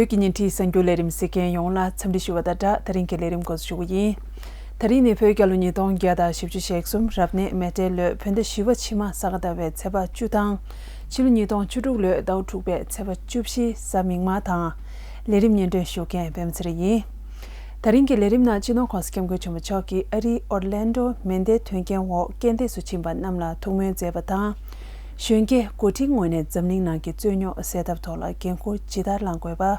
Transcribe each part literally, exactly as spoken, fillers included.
བོད་ཀྱི་ཉིན་བྲིས་གསར་འགྱུར་ལས་རིམ་གཟིགས་མཁན་ཡོངས་ལ་འཚམས་འདྲི་ཞུ་བ་དང་སྦྲགས། ད་རིང་གི་ལས་རིམ་འགོ་འཛུགས་ཞུ་གི་ཡིན། ད་རིང་ནི་བོད་རྒྱལ་ལོ་ཉིས་སྟོང་བརྒྱ་དང་བཞི་བཅུ་ཞེ་གསུམ་རབ་གནས་མེ་སྤྲེལ་ལོའི་བོད་ཟླ་བཞི་པ་ཕྱི་མ་ས་ག་ཟླ་བའི་ཚེས་པ་བཅུ་དང་། ཕྱི་ལོ་ཉིས་སྟོང་བཅུ་དྲུག་ལོའི་ཟླ་བ་དྲུག་པའི་ཚེས་པ་བཅུ་བཞི་གཟའ་མིག་དམར་དང་། ལས་རིམ་སྙན་སྒྲོན་ཞུ་མཁན་པད་མ་ཚེ་རིང་ཡིན། ད་རིང་གི་ལས་རིམ་ནང་སྤྱི་ནོར་༸གོང་ས་༸སྐྱབས་མགོན་ཆེན་པོ་མཆོག་གིས་ཨ་རིའི་ཨོར་ལན་ཌོ་མེ་མདའི་དོན་རྐྱེན་འོག་རྐྱེན་འདས་སུ་ཕྱིན་པ་རྣམས་ལ་ཐུགས་སྨོན་མཛད་པ་དང་། གཞོན་སྐྱེས་འགོ་ཁྲིད་ངོས་ནས་འཛམ་གླིང་ནང་གི་རྩོད་རྙོག་སེལ་ཐབས་ཐོག་ལ་འགན་འཁུར་ཇི་ལྟར་བླང་དགོས་པ།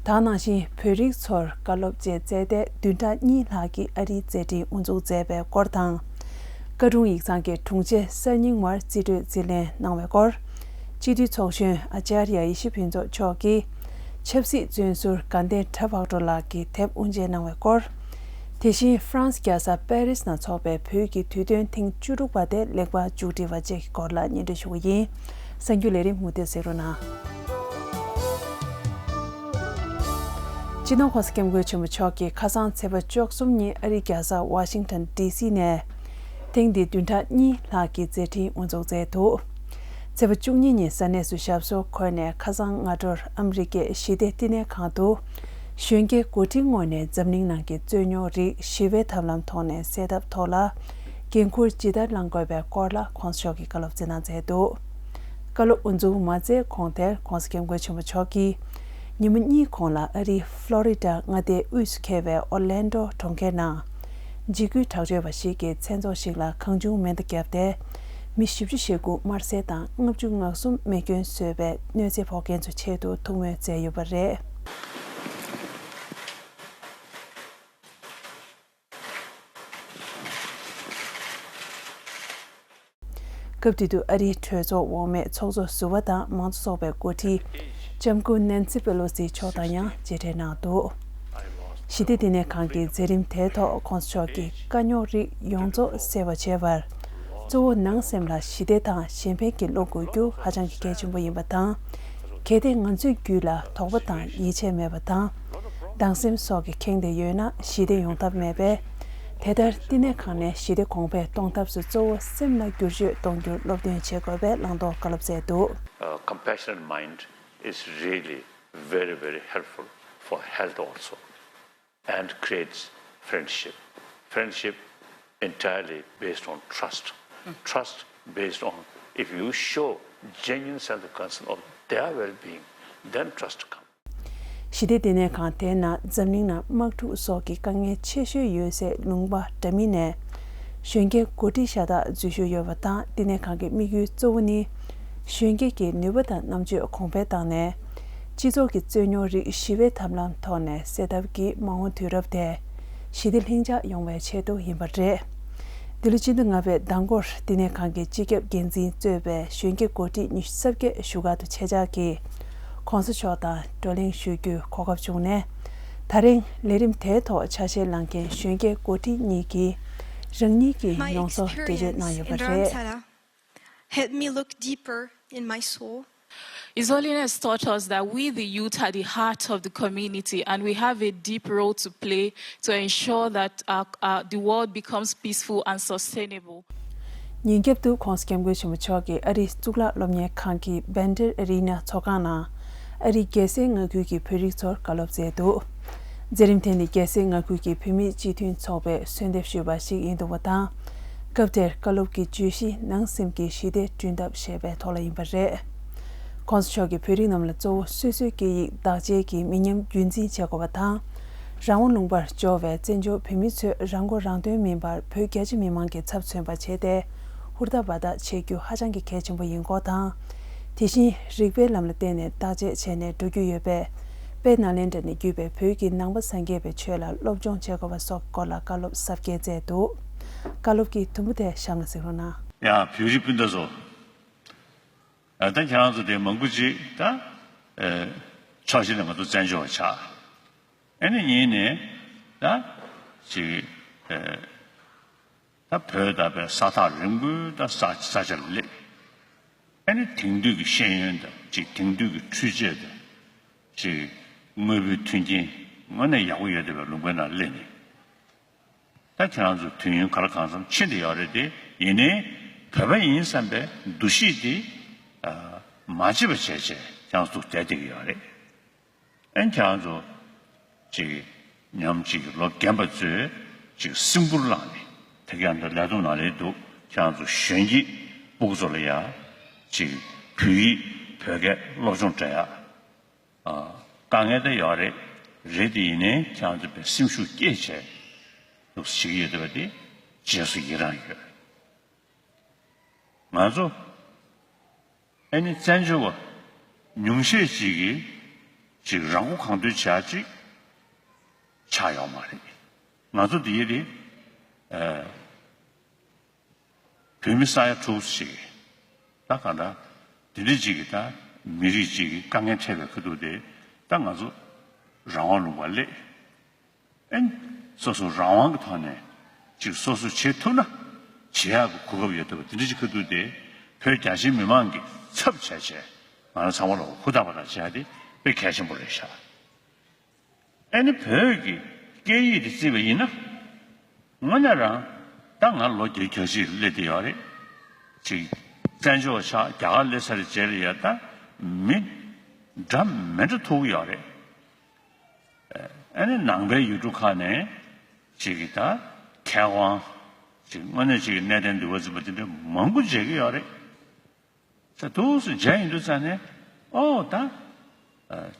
ད་ག་ནང་བཞིན་བོད་རིགས་ཚོར་བཀའ་སློབ་བཅས་བསྩལ་ཏེ་བདུན་ཕྲག་གཉིས་ལྷག་གི་ཨ་རིའི་མཛད་འཕྲིན་དབུ་འཛུགས་མཛད་པའི་སྐོར་དང་། བཀའ་དྲུང་ཡིག་ཚང་གི་དྲུང་ཆེ་གསར་རྙིང་བར་རྩིས་སྤྲོད་རྩིས་ལེན་གནང་བའི་སྐོར། སྤྱི་འཐུས་ཚོགས་གཞོན་ཨ་ཅཱརྱ་ཡེ་ཤེས་ཕུན་ཚོགས་མཆོག་གིས་ཆབ་སྲིད་བཙོན་ཟུར་དགའ་ལྡན་གྲྭ་བག་གྲོ་ལགས་ཀྱི་དེབ་དབུ་འབྱེད་གནང་བའི་སྐོར། དེ་བཞིན་ཧྥ་རན་སི་རྒྱལ་ས་པེ་རིས་ནང་འཚོགས་པའི་བོད་ཀྱི་དུས་སྟོན་ཐེངས་བཅུ་དྲུག་པ་དེ་ལེགས་པར་མཇུག་སྒྲིལ་བ་བཅས་ཀྱི་སྐོར་ལ་སྙན་སྒྲོན་ཞུ་གི་ཡིན། གསར་འགྱུར་ལས་རིམ་མུ་མཐུད་གཟིགས་རོགས་གནང་། སྤྱི་ནོར་༸གོང་ས་༸སྐྱབས་མགོན་ཆེན་པོ་མཆོག་གིས་ཁ་སང་ཚེས་པ་བཅུ་གསུམ་ཉིན་ཨ་རིའི་རྒྱལ་ས་ཝ་ཤིང་ཊོན་ཌི་སི་ནས། ཐེངས་འདིའི་བདུན་ཕྲག་གཉིས་ལྷག་གི་མཛད་འཕྲིན་དབུ་འཛུགས་མཛད་འདུག་ཚེས་པ་བཅུ་གཉིས་ཉིན་ས་གནས་སུ་ཞབས་སོར་འཁོད་ནས་ཁ་སང་སྔ་དྲོར་ཨ་མི་རི་ཀའི་ཞི་བདེ་བསྟི་གནས་ཁང་དུ། གཞོན་སྐྱེས་འགོ་ཁྲིད་ངོས་ནས་འཛམ་གླིང་ནང་གི་རྩོད་རྙོག་རིགས་ཞི་བའི་ཐབས་ལམ་ཐོག་ནས་སེལ་ཐབས་ཐོག་ལ། འགན་འཁུར་ཇི་ལྟར་བླང་དགོས་པའི་སྐོར་ལ་༸གོང་ས་མཆོག་གིས་བཀའ་སློབ་སྩལ་གནང་མཛད་འདུག་བཀའ་སློབ་དབུ་འཛུགས་མ་མཛད་གོང་དེར་༸གོང་ས་༸སྐྱབས་མགོན་ཆེན་པོ་མཆོག་གིས། ཉིན་མོ་གཉིས་གོང་ལ་ཨ་རིའི་ཧྥ་ལོ་རི་ཌ་མངའ་སྡེའི་དབུས་སུ་འཁེལ་བའི་ཨོར་ལན་ཌོ་གྲོང་ཁྱེར་ནང་། འཇིགས་སྐུལ་དྲག་སྤྱོད་པ་ཞིག་གིས་མཚན་ཚོགས་ཤིག་ལ་གང་བྱུང་མེ་མདའ་བརྒྱབ་སྟེ། མི་བཞི་བཅུ་ཞེ་དགུ་དམར་གསོད་དང་ལྔ་བཅུ་ང་གསུམ་མེ་སྐྱོན་བཟོས་པའི་གནོད་འཚེ་ཕོག་མཁན་ཚོའི་ཆེད་དུ་ཐུགས་སྨོན་མཛད་ཡོད་པ་རེད། སྐབས་དེ་དུས་ཨ་རིའི་གྲོས་ཚོགས་འོག་མའི་ཚོགས་གཙོ་ཟུར་པ་དང་མང་གཙོ་ཚོགས་པའི་འགོ་ཁྲིད། ལྕམ་སྐུ་ནན་སི་པེ་ལོ་སི་མཆོག་དང་ཡང་མཇལ་འཕྲད་གནང་འདུག་ཞི་བདེ་བསྟི་གནས་ཁང་གི་མཛད་རིམ་དེའི་ཐོག་༸གོང་ས་མཆོག་གིས་དཀའ་རྙོག་རིགས་ཡོངས་རྫོགས་སེལ་བར་བྱེད་པར། གཙོ་བོ་ནང་སེམས་ལ་ཞི་བདེ་དང་གཞན་ཕན་གྱི་བློ་དགོས་རྒྱུ་ཧ་ཅང་གི་གལ་ཆེན་པོ་ཡིན་པ་དང་། གལ་ཏེ་ང་ཚོའི་རྒྱུད་ལ་དོགས་པ་དང་ཡིད་ཆེས་མེད་པ་དང་། སྡང་སེམས་སོགས་ཀྱིས་ཁེངས་ཏེ་ཡོད་ན་ཞི་བདེ་ཡོང་ཐབས་མེད་པས། དེ་ལྟར་བསྟི་གནས་ཁང་ནས་ཞི་བདེ་གོང་འཕེལ་གཏོང་ཐབས་སུ་གཙོ་བོ་སེམས་ལ་བསྒྱུར་བཅོས་གཏོང་རྒྱུར་སློབ་སྟོན་བྱེད་དགོས་པའི་བླང་དོར་བཀའ་སློབ་སྩལ་འདུག A compassionate mind is really very, very helpful for health also and creates friendship. Friendship entirely based on trust. Trust based on if you show genuine sense of concern of their well-being, then trust comes. ཞི་བདེ་བསྟི་གནས་ཁང་དེའི་ནང་འཛམ་གླིང་ནང་དམག་འཁྲུག་སོགས་ཀྱི་དཀའ་ངལ་ཆེ་ཤོས་ཡོད་སའི་ལུང་པ་འདྲ་མིན་ནས། གཞོན་སྐྱེས་འགོ་ཁྲིད་ཤ་སྟག་འཛུལ་ཞུགས་ཡོད་པ་དང་བསྟི་གནས་ཁང་གི་དམིགས་ཡུལ་གཙོ་བོ་ནི། གཞོན་སྐྱེས་ཀྱི་ནུས་པ་དང་རྣམ་དཔྱོད་གོང་འཕེལ་བཏང་ནས། སྤྱི་ཚོགས་ཀྱི་རྩོད་རྙོག་རིགས་ཞི་བའི་ཐབས་ལམ་ཐོག་ནས་སེལ་ཐབས་ཀྱིས་མ་འོངས་དུས་རབས་དེ་ཞི་བདེ་ལྷིང་འཇགས་ཡོང་བའི་ཆེད་དུ་ཡིན་པ་རེད། འདི་ལོ་སྤྱི་ཟླ་ལྔ་པའི་ཟླ་འགོར་བསྟི་གནས་ཁང་གི་སྤྱི་ཁྱབ་འགན་འཛིན་གཙོས་པའི་གཞོན་སྐྱེས་འགོ་ཁྲིད་ཉི་ཤུ་རྩ་བརྒྱད་བཞུགས་སྒར་དུ་ཆེད་བཅར་གྱིས་༸གོང་ས་མཆོག་དང་བགྲོ་གླེང་ཞུ་རྒྱུའི་གོ་སྐབས་བྱུང་ནས། ད་རིང་ལས་རིམ་དེའི་ཐོག་ཆ་ཤས་བླངས་མཁན་གཞོན་སྐྱེས་འགོ་ཁྲིད་གཉིས་ཀྱིས་རང་ཉིད་ཀྱི་མྱོང་ཚོར་འགྲེལ་བརྗོད་གནང་ཡོད་པ་རེད། Help me look deeper in my soul. His Holiness taught us that we, the youth, are the heart of the community, and we have a deep role to play to ensure that our, our, the world becomes peaceful and sustainable. ཉིན་རྒྱབ་ཏུ་༸གོང་ས་༸སྐྱབས་མགོན་ཆེན་པོ་མཆོག་གིས་ཨ་རིའི་གཙུག་ལག་སློབ་གཉེར་ཁང་གི་Bender Arena ཚོགས་ཁང་ནང་ཨ་རིའི་རྒྱལ་སའི་མངའ་ཁུལ་གྱི་བོད་རིགས་ཚོར་བཀའ་སློབ་སྩལ་འདུག་མཛད་རིམ་དེ་ནི་རྒྱལ་སའི་མངའ་ཁུལ་གྱི་བོད་མིའི་སྤྱི་མཐུན་ཚོགས་པས་གསོལ་འདེབས་ཞུས་པ་ཞིག་ཡིན་འདུག་པ་དང་། སྐབས་དེར་བཀའ་སློབ་ཀྱི་བརྗོད་གཞི་ནང་སེམས་ཀྱི་ཞི་བདེ་བསྐྲུན་ཐབས་ཞེས་པའི་ཐོག་ལ་ཡིན་པ་རེད། ༸གོང་ས་མཆོག་གིས་བོད་རིགས་རྣམས་ལ་གཙོ་བོ་སོ་སོའི་སྐད་ཡིག་བདག་གཅེས་ཀྱི་མི་ཉམས་རྒྱུན་འཛིན་བྱེད་དགོས་པ་དང་། རང་དབང་ལུང་པར་འབྱོར་བའི་བཙན་བྱོལ་བོད་མི་ཚོས་རང་མགོ་རང་ཐོན་མིན་པར་བོད་རྒྱ་ཆེ་མི་མང་གི་ཚབ་མཚོན་པ་བྱས་ཏེ། ཧུར་ཐག་འབད་ཐག་བྱེད་རྒྱུ་ཧ་ཅང་གི་གལ་ཆེན་པོ་ཡིན་སྐོར་དང་། དེ་བཞིན་རིགས་པའི་ལམ་ལ་བརྟེན་ནས་བརྟག་དཔྱད་བྱས་ནས་འགྲོ་རྒྱུ་ཡོད་པས། དཔལ་ནཱ་ལེནྡྲ་ནས་བརྒྱུད་པའི་བོད་ཀྱི་ནང་པ་སངས་རྒྱས་པའི་ཆོས་ལ་སློབ་སྦྱོང་བྱེད་དགོས་པ་སོགས་ཀྱི་སྐོར་ལ་བཀའ་སློབ་ཟབ་རྒྱས་སྩལ་འདུག་བཀའ་སློབ་ཀྱི་དུམ་བུ་དེ་གཤམ་ལ་གཟིགས་རོགས་གནང་། ཡང་བོད་རིགས་སྤུན་ཟླ་ཚོ། ད་ཁྱེད་རང་ཚོ་དེ་མང་པོ་ཅིག་ད་ཕྱོགས་གཅིག་ནས་ང་ཚོ་བཙན་བྱོལ་བ་ཆགས། ཨ་ནི་གཉིས་ནས་ད་ཅིག་ད་བོད་ད་བའི་ས་ཐག་རིང་པོའི་ད་ས་ས་ཆ་ལ་སླེབས། ཨ་ནི་དེང་དུས་ཀྱི་ཤེས་ཡོན་དང་ཅིག་དེང་དུས་ཀྱི་འཕྲུལ་ཆས་དང་ཅིག་དངོས་པོའི་མཐུན་རྐྱེན་དངོས་གནས་ཡག་པོ་ཡོད་བསྡད་པའི་ལུང་པའི་ནང་སླེབས་ནས། ད་ཁྱེད་རང་ཚོ་དུས་ཡུན་ག་ལ་གང་འཚམ་ཕྱིན་བསྡད་ཡོད་རེད་དེ། ཡིན་ནའི་བོད་པ་ཡིན་བསམ་པའི་འདུ་ཤེས་དེ་མ་བརྗེད་པ་བྱས་བྱས་ཁྱེད་རང་ཚོ་བསྡད་བསྡད་ཀྱི་ཡོད་རེད། ཨན་ཁྱེད་རང་ཚོ་ཅིག་ཉམས་ཅིག་ལོ་རྒན་པ་ཚོས་ཅིག་སིམ་པུར་བླངས་ནས་དེ་ག་ཡང་ལས་དོན་ནང་ལས་འདུག་ཁྱེད་རང་ཚོ་གཞོན་སྐྱེས་སྤུ་གུ་ཚོ་ལ་ཡ་ཅིག་བོད་ཡིག་བོད་སྐད་སློབ་སྦྱོང་སྤྲད་ཡ། དཀའ་ངལ་ད་ཡོད་རེད། རེད་དེ་ཡིན་ནའི་ཁྱེད་རང་ཚོ་དཔེ་སེམས་ཤུགས་སྐྱེད་བྱས་འདུག་བྱེད་ཀྱི་ཡོད་བསྡད་པ་དེ་རྗེས་སུ་ཡི་རང་ཡོད། ང་ཚོ་ཨ་ནི་བཙན་བྱོལ་བ་ཉུང་ཤས་ཅིག་གིས་ཅིག་རང་མགོ་གང་ཐོན་བྱ་ཅིག་ཆགས་ཡོད་མ་རེད། ང་ཚོ་འདི་ཡི་རེད། བོད་མི་ས་ཡ་དྲུག་ཅིག་ད་ག་འདྲ་དེ་འདྲ་ཅིག་གིས་ད་མི་རིགས་ཅིག་གི་དཀའ་ངལ་འཕྲད་པའི་ཁ་ཐུག་དེ་ད་ང་ཚོ་རང་དབང་ལུང་པ་སླེབས། ཨན། སོ་སོ་རང་དབང་གི་ཐོག་ནས་ཅིག་སོ་སོ་བྱེད་ཐུབ་ན་བྱེད་ཡག་གི་གོ་སྐབས་ཡོད་ཐུབ་པ་དེ་འདྲ་ཅིག་ཁ་ཐུག་དེ་བོད་རྒྱ་ཆེའི་མི་མང་གིས་ཚབ་བྱས་བྱས་ང་རང་ཚང་མ་ལ་ཧུར་ཐག་པ་དང་བྱས་ཏེ་དཔེ་གལ་ཆེན་པོ་རེད་ཤག་ཨ་ནི་བོད་ཀྱི་སྐད་ཡིག་དེ་བརྩིས་པ་ཡིན་ན། དངོས་གནས་རང་ད་ང་ལོ་བརྒྱད་ཅུ་གྱ་གཅིག་སླེབས་བསྡད་ཡོད་རེད། ཅིག་བཙན་བྱོལ་ཆགས་རྒྱ་གར་སླེབས་ཚར་རྗེས་ལ་ཡ་ད་མི་འདྲ་མི་འདྲ་ཐུག་ཡོད་རེད། ཨ་ནི་ནང་པའི་ཡུལ་གྲུ་ཁག་ནས་ཅིག་གི་ད་མཁས་དབང་ཅིག་དངོས་གནས་ཅིག་གི་གནས་བརྟན་འདུལ་བ་འཛིན་པ་དེ་འདྲ་མང་པོ་མཇལ་གྱི་ཡོད་རེད། ས་ཐུགས་སུ་མཇལ་ཡིན་དུས་ཙང་ནས་ཨོ་ད།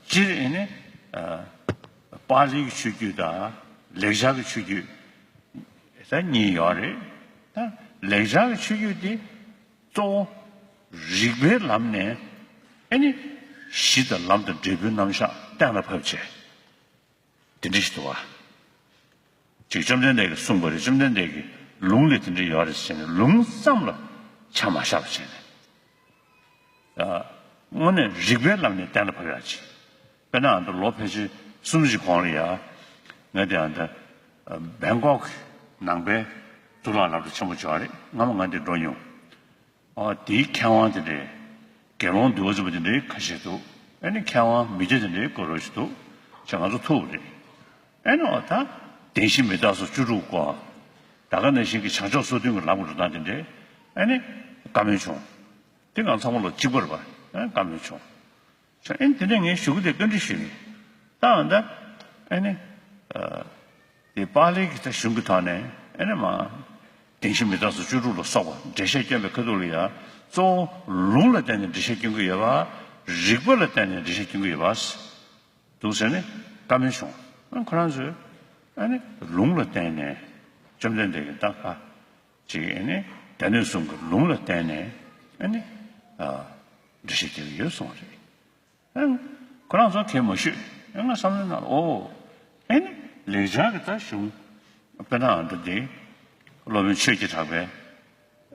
སྤྱིར་ཨེ་ནི། པཱ་ལིའི་ཆོས་བརྒྱུད་དང་ལེགས་སྦྱར་གྱི་ཆོས་བརྒྱུད། ད་གཉིས་ཡོད་རེད། ད་ལེགས་སྦྱར་གྱི་ཆོས་བརྒྱུད་དེ་གཙོ་བོ་རིགས་པའི་ལམ་ནས་ཨེ་ནི་གཞི་དང་ལམ་དང་འབྲས་བུའི་རྣམ་གཞག་གཏན་ལ་ཕབ་བྱས། དེ་འདྲ་ཞིག་འདུག་བ། ཅིག་བཅོམ་ལྡན་འདས་ཀྱིས་གསུངས་པ་རེད། བཅོམ་ལྡན་འདས་ཀྱི་ལུང་ལས་དེ་འདྲ་ཡོད་རེད་ཟེར་ནས་ལུང་ཙམ་ལ་ཆ་མ་བཞག་པ་བྱས་ནས། དངོས་གནས་རིགས་པའི་ལམ་ནས་གཏན་ལ་ཕབ་ཡག་ཅིག་དཔེར་ན་ཨ་ད་ལོ་ཕལ་ཆེར་གསུམ་ཞིག་གོང་ལ་ཡ། ང་དེ་ཨ་ད་བེང་ཀོག་ནང་པའི་གཙུག་ལག་སློབ་གྲྭ་ཆེན་པོ་ཅིག་ཡོད་རེད། སྔ་མོ་ང་དེ་འགྲོ་མྱོང་། ཨ་དེའི་མཁས་དབང་དེ་འདྲའི་དགེ་སློང་འདུལ་བ་འཛིན་པ་དེ་འདྲའི་ཁ་ཤས་འདུག་ཨ་ནི་མཁས་དབང་མི་སྐྱ་དེ་འདྲའི་སྐོར་རོ་ཞིག་འདུག་ཅེས་ང་ཚོ་ཐུག་རེད། ཨ་ནི་ཨ་ད་བདེན་བཞི་མི་རྟག་སོགས་བཅུ་དྲུག་སྐོར། ད་ག་ནང་བཞིན་གྱི་བྱང་ཕྱོགས་སོ་བདུན་གྱི་ལམ་གྱི་འགྲོ་སྟངས་དེ་འདྲའི་ཨ་ནི་བཀའ་མོལ་བྱུང་། དེ་ང་ཚང་མ་ལ་གཅིག་པ་རེད་པ། ཨ་ནི་བཀའ་མོལ་བྱུང་། ཨེ་དེ་འདྲ་ངས་ཞུ་གི་དེ་བཀའ་འདྲི་ཞུས་ནས། ད་འོ་ད་ཨེ་ནི། དེ་པཱ་ལིའི་གི་ད་གཞུང་གི་ཐོག་ནས་ཨེ་ནི་མ། བདེན་བཞི་མི་རྟག་སོགས་བཅུ་དྲུག་ལ་སོགས་པ་འགྲེལ་བཤད་བསྐྱོན་པའི་ཁ་ཐུག་ལ་ཡ། གཙོ་བོ་ལུང་ལ་བརྟེན་ནས་འགྲེལ་བཤད་བསྐྱོན་གི་ཡོད་པ། རིགས་པ་ལ་བརྟེན་ནས་འགྲེལ་བཤད་བསྐྱོན་གི་ཡོད་པ། འདུག་ཟེར་ནས་བཀའ་མོལ་བྱུང་། ཨ་ཁོ་རང་ཚོས་ཨེ་ནི་ལུང་ལ་བརྟེན་ནས་བཅོམ་ལྡན་འདས་ཀྱི་ད་ཁ་ཅིག་ཨེ་ནི་སྡེ་སྣོད་གསུམ་གྱི་ལུང་ལ་བརྟེན་ནས་ཨེ་ནི་འགྲེལ་བཤད་བསྐྱོན་གི་ཡོད་གསུངས་པ་རེད། ཨང་། ཁོ་རང་ཚོ་གས་མ་ཞུས། ཨེ་ང་བསམ་བློའི་ནང་ལ་ཨོ། ཨེ་ནི་ལེགས་སྦྱར་གྱི་ད་གཞུང་། དཔེར་ན་འདི་འདི། སློབ་དཔོན་ཆོས་ཀྱི་གྲགས་པས།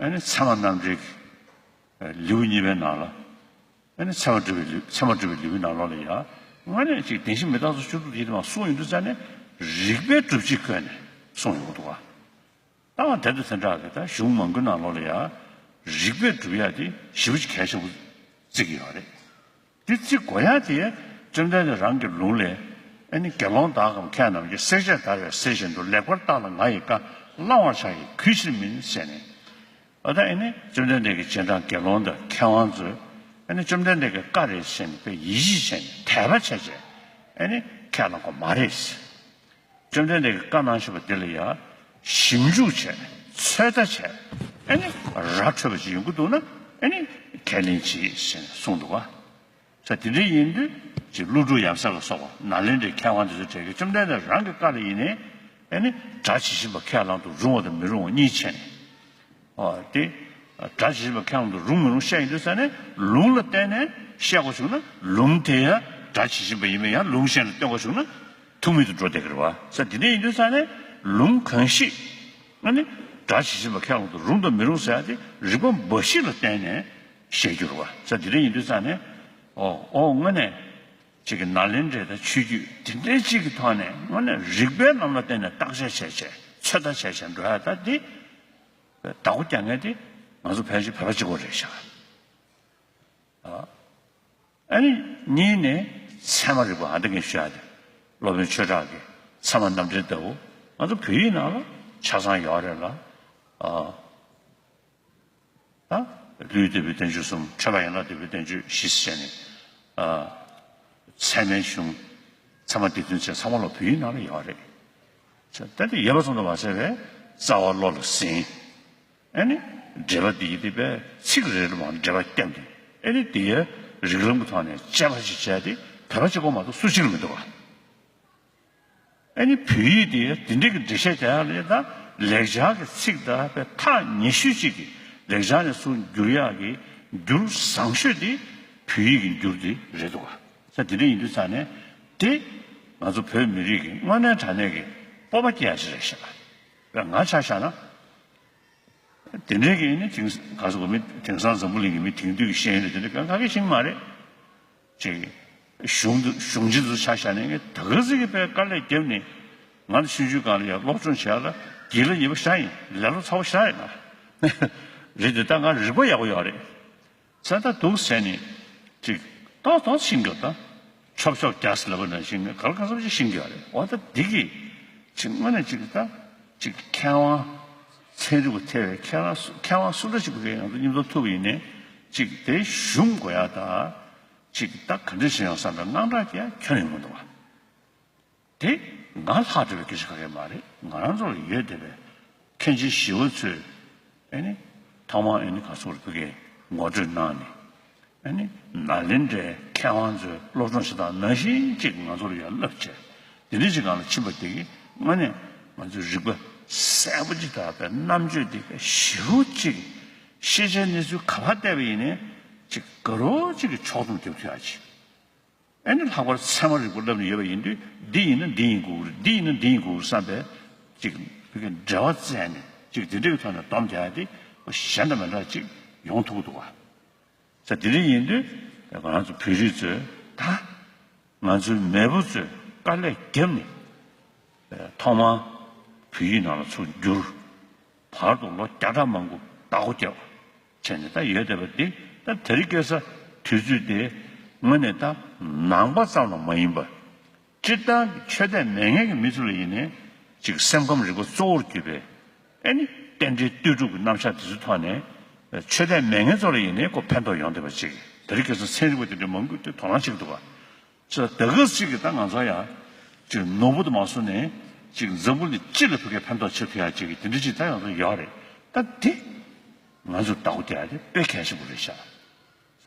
ཨེ་ནི་ཚད་མ་རྣམ་འགྲེལ་གྱི་ལེའུ་གཉིས་པའི་ནང་ལ། ཨེ་ནི་ཚད་མ་སྒྲུབ་པའི་ལེའུ་ཚད་མ་སྒྲུབ་པའི་ལེའུའི་ནང་ལོགས་ལ་ཡ། དངོས་གནས་ཅིག་བདེན་བཞི་མི་རྟག་སོགས་བཅུ་དྲུག་ཡིན་དུ་མ་གསུངས་ཡོང་དུས་ཙ་ནས་རིགས་པའི་སྒྲུབ་བྱེད་བཀོད་ནས་གསུངས་ཡོང་གི་འདུག་བ། ད་བ་དེ་དང་དེ་འདྲ་གི་ད་གཞུང་མང་པོའི་ནང་ལོགས་ལ་ཡ། རིགས་པས་སྒྲུབ་ཡ་དེ་ཞེ་པོ་ཅིག་གལ་ཆེན་པོ་བརྩི་གི་ཡོད་རེད། དེ་བརྩི་དགོས་ཡ་དེ་བཅོམ་ལྡན་འདས་རང་གི་ལུང་ལས། ཨ་ནི་དགེ་སློང་དག་གམ་མཁས་རྣམས་ཀྱིས། བསྲེག་བཅད་བརྡར་བའི་གསེར་བཞིན་དུ། ལེགས་པར་བརྟགས་ལ་ང་ཡི་བཀའ། བླང་བར་བྱ་ཡི་གུས་ཕྱིར་མིན་ཟེར་ནས། ཨ་ད་ཨ་ནི་བཅོམ་ལྡན་འདས་ཀྱི་རྗེས་འབྲང་དགེ་སློང་དང་མཁས་དབང་ཚོས་ཨ་ནི་བཅོམ་ལྡན་འདས་ཀྱི་བཀའ་རེད་ཟེར་ནས་དཔེ་ཡིད་ཆེས་བྱས་ནས་དད་པ་བྱས་བྱས་ཨ་ནི་ཁས་བླངས་དགོས་མ་རེད། བཅོམ་ལྡན་འདས་ཀྱིས་བཀའ་གནང་བཞིན་པ་འདི་ལ་ཡང་ཞིབ་འཇུག་བྱས་ཚོད་ལྟ་བྱས་ཨ་ནི་ར་འཕྲོད་པ་ཅིག་ཡོང་གི་འདུག་ན་ཨ་ནི་ཁས་ལེན་གྱིས་ཟེར་ནས་གསུངས་འདུག་བ། ས་དེ་འདྲ་ཡིན་དུས་ཅིག་ཀླུ་སྒྲུབ་ཡབ་སྲས་ལ་སོགས་པ་ནཱ་ལེནྡྲའི་མཁས་དབང་དེ་ཚོ་གྲས་ཀྱིས་བཅོམ་ལྡན་འདས་རང་གི་བཀའ་ལ་ཡིན་ནའི་ཨ་ནི་སྒྲ་ཇི་བཞིན་པ་ཁས་བླང་དུ་རུང་བ་དང་མི་རུང་བ་གཉིས་བྱས་ནས། ཨོ་དེ། སྒྲ་ཇི་བཞིན་པ་ཁས་བླང་དུ་རུང་མི་རུང་བཤད་ཡིན་དུས་ཙ་ནས་ལུང་ལ་བརྟེན་ནས་བཤད་དགོས་བྱུང་ན་ལུང་དེ་ཡང་སྒྲ་ཇི་བཞིན་པ་ཡིན་པས་ཡང་ལུང་གཞན་ལ་བསྟན་དགོས་བྱུང་ན་ཐུག་མེད་དུ་འགྲོ་བསྡད་ཀྱི་རེད་བ། ས་དེ་འདྲ་ཡིན་དུས་ཙ་ནས་ལུང་གང་ཞིག་ཨ་ནི་སྒྲ་ཇི་བཞིན་པ་ཁས་བླང་དུ་རུང་དང་མི་རུང་ཟེར་ཡ་དེ་རིགས་པ་འབའ་ཞིག་ལ་བརྟེན་ནས་བཤད་རྒྱུ་རེད་བ། ས་དེ་འདྲ་ཡིན་དུས་ཙ་ནས་ཨོ་ཨོ་དངོས་གནས་ཅིག་གི་ནཱ་ལེནྡྲའི་ད་ཆོས་བརྒྱུད་དེ་འདྲའི་ཅིག་གི་ཐོག་ནས་དངོས་གནས་རིགས་པའི་ལམ་ལ་བརྟེན་ནས་བརྟག་དཔྱད་བྱས་བྱས་ཚོད་ལྟ་བྱས་བྱས་འགྲོ་ཡ་ད་དེ། བདག་པོ་རྒྱག་མཁན་དེ་ང་ཚོ་ཕལ་ཆེར་བོད་པ་གཅིག་པོ་རེད་ཤག་ཨ་ནི་གཉིས་ནས་ཚད་མ་རིག་པ་ཨ་འདི་གིན་ཞུ་ཡ་དེ་སློབ་དཔོན་ཆོས་གྲགས་ཀྱི་ཚད་མ་རྣམ་འགྲེལ་ལྟ་བུ་ང་ཚོ་བོད་ཡིག་ནང་ལ་ཆ་ཚང་ཡོད་རེད་ལ། ཨ་ད་ལུས་འདོད་པའི་བསྟན་བཅོས་གསུམ། འཕྲོས་པ་ཡན་ལག་འདོད་པའི་བསྟན་བཅོས་བཞི་ཟེར་ནས། ཨ་ཚད་མའི་གཞུང་ ཚད་མ་སྡེ་བདུན་བཅས་ཚང་མ་ལ་བོད་ཡིག་ནང་ལ་ཡོད་རེད། ད་དེ་ཡོད་པ་ཙམ་དུ་མ་ཟད་པའི་རྩ་བ་བློ་ལ་ཟིན། ཨ་ནི་འགྲེལ་པ་འདི་ཡི་དེ་པའི་ཚིག་རེ་རེ་མ་འགྲེལ་པ་བརྒྱབ་ནས། ཨ་ནི་དེ་ཡི་རིགས་ལམ་གྱི་ཐོག་ནས་དཔྱད་པ་ཞིག་བྱས་ཏེ། བོད་པ་གཅིག་པོ་མ་གཏོགས་སུ་གཅིག་ལ་མི་འདུག་ག་ཨ་ནི་བོད་ཡིག་དེ་དེ་འདྲའི་གི་འགྲེལ་བཤད་རྒྱག་ཡག་ལ་ད་ལེགས་སྦྱར་གྱི་ཚིག་དང་པའི་ཐག་ཉེ་ཤོས་ཅིག་གི་ལེགས་སྦྱར་ནས་ཚུར་བསྒྱུར་ཡག་གི་འགྱུར་བཟང་ཤོས་དེ་བོད་ཡིག་གི་འགྱུར་དེ་རེད་འདུག་ག་ས་དེ་འདྲ་ཡིན་དུས་ཙང་ནས་དེ་ང་ཚོ་བོད་མི་རིགས་ཀྱི་དངོས་གནས་དྲང་གནས་ཀྱི་སྤོབས་པ་སྐྱེ་ཡག་ཞིག་རེད་ཤག་ང་ཆ་བཞག་ན། དེ་འདྲའི་གི་ནི་དེང་ག་སོགས་མི་དེང་སང་འཛམ་བུ་གླིང་གི་མི་དེང་དུས་ཀྱི་ཤེས་ཡོན་དེ་འདྲ་གང་ག་གི་ཤེས་ཀྱི་མ་རེད། ཅིག་གཞུང་དུ་གཞུང་ཆེན་དུ་ཆ་བཞག་ནས་ངས་ད་ག་ཟིག་གི་པའི་དཀའ་ལས་བརྒྱབ་ནས་ང་ཚོ་ཆུང་ཆུང་སྒང་ལ་ཡང་སློབ་སྦྱོང་བྱས་ལ་དགེ་ལ་ཉེ་པོ་བཞག་ཡིན། ལེ་ལོ་ཚ་པོ་བཞག་ཡིན་ན་རེད་དེ། ད་ང་རིག་པ་ཡག་པོ་ཡོད་རེད། ས་ད་འདུག་ཟེར་ནས་ཅིག་ཏོག་ཏོག་ཤིང་གི་ད་ཆོབ་ཆོབ་རྒྱག་ཟེར་ལབ་པ་ནང་བཞིན་ག་ལ་གང་འཚམ་ཅིག་ཤིང་གི་ཡོད་རེད། འོ་ད་འདི་གི་ཅིག་དངོས་གནས་ཅིག་ད་ཅིག་མཁས་དབང་ཚན་རིག་པ་ཐེ་བའི་མཁས་དབང་སུ་མཁས་དབང་སུ་འདྲ་ཅིག་གི་ང་ཚོ་མཉམ་དུ་ཐུག་པ་ཡིན་ནའི་ཅིག་དེ་ཞུམ་དགོས་ཡ་ད་ཅིག་ད་ག་འདྲ་ཞིག་ཡོང་བསམ་པའི་དངངས་སྐྲག་སྐྱེ་ཡ་ཁྱོན་ནས་ཡོང་གི་འདུག་བ། དེ་ང་ལྷག་འགྲོ་བའི་སྐད་ཆ་ག་གེ་མ་རེད། ང་རང་ཚོ་ལ་ཡོད་བསྡད་པའི་མཁན་ཆེན་ཞི་བ་འཚོས་ཨེ་ནི་ཐོག་མར་ཨེ་ནི་ག་སོགས་ལ་ཕ་གིར་ངོ་སྤྲོད་གནང་ནས། ཨེ་ནི་ནཱ་ལེནྡྲའི་མཁས་དབང་ཚོས་སློབ་སྦྱོང་བྱེད་སྟངས་ནང་བཞིན་ཅིག་ང་ཚོ་ལ་ཡར་བསླབ་བྱས། དེ་འདྲ་ཅིག་སྒང་ལ་ཕྱིན་པ་དེ་གིས་དངོས་གནས་ང་ཚོའི་རིག་པ་གསལ་པོ་ཅིག་དང་པའི་རྣམ་དཔྱོད་དེ་ཞེ་པོ་ཅིག་ཤེས་བྱའི་གནས་ཚུལ་ག་པར་བལྟས་པ་ཡིན་ནའི་ཅིག་དགའ་རབ་ཅིག་གི་ཕྱོགས་བསྡོམས་རྒྱབ་ཐུབ་ཡག་ཅིག་ཨེ་ནི་ལྷག་པར་ཚད་མ་རིག་པ་བསླབ་ནས་ཡོད་པ་ཡིན་དུས། འདི་ཡིན་ན་འདི་ཡིན་དགོས་ཀྱི་རེད། འདི་ཡིན་ན་འདི་ཡིན་དགོས་ཀྱི་རེད་བསམ་པའི་ཅིག་བོད་ཀྱི་འགྲེལ་བ་བཙལ་ནས་ཅིག་དེ་འདྲའི་ཐོག་ནས་སྡོམ་རྒྱག་ཡ་དེ་གཞན་དང་མི་འདྲ་ཅིག་ཡོང་ཐུབ་ཀྱི་འདུག་བ། ས་དེ་འདྲ་ཡིན་དུས་ང་རང་ཚོ་བོད་རིགས་ཚོས་ད་ང་ཚོའི་མེས་པོ་ཚོས་དཀའ་ལས་བརྒྱབ་ནས་ཐོག་མར་བོད་ཡིག་ནང་ལ་ཚུར་བསྒྱུར། བར་དུ་ལོ་བརྒྱ་ཕྲག་མང་པོ་བདག་པོ་རྒྱབ་བྱས་ནས་ད་ཡོད་བསྡད་པ་འདི། ད་དེ་རིང་ཁ་སང་དུས་ཚོད་དེ་དངོས་གནས་ད་ནང་པ་ཙམ་ལ་མ་ཡིན་པ། སྤྱིར་བཏང་གི་ཆོས་དད་མེད་མཁན་གྱི་མི་ཚོ་ལ་ཡིན་ནའི་ཅིག་སེམས་ཁམས་རིག་པ་གཙོ་བོར་གྱུར་པའི་ཨེ་ནི་རྟེན་འབྲེལ་ལྟོས་གྲུབ་ཀྱི་རྣམ་གཞག་དེ་ཚོའི་ཐོག་ནས་ཆོས་དད་མེད་མཁན་ཚོ་ལ་ཡིན་ནའི་ཁོ་ཕན་ཐོགས་ཡོང་བསྡད་པ་ཅིག་དེ་རིང་ཁ་སང་ཚན་རིག་པ་དེ་འདྲ་མང་པོས་དེ་དོ་སྣང་བྱེད་ཀྱི་འདུག་ག་ཅེས་ད་ག་ཟིག་གི་ད་ང་ཚོ་ཡ་ཅིག་ནོར་བུ་དུ་མ་སོང་ནས་ཅིག་འཛམ་བུ་གླིང་སྤྱི་ལ་ཕ་གིར་ཕན་ཐོགས་ཆེ་ཐུབ་ཡ་ཅིག་གི་དེ་འདྲ་ཅིག་ད་ང་ཚོ་ཡོད་རེད། ད་དེ་ང་ཚོ་བདག་པོ་རྒྱག་ཡ་དེ་དཔེ་གལ་ཆེན་པོ་རེད་ཤག་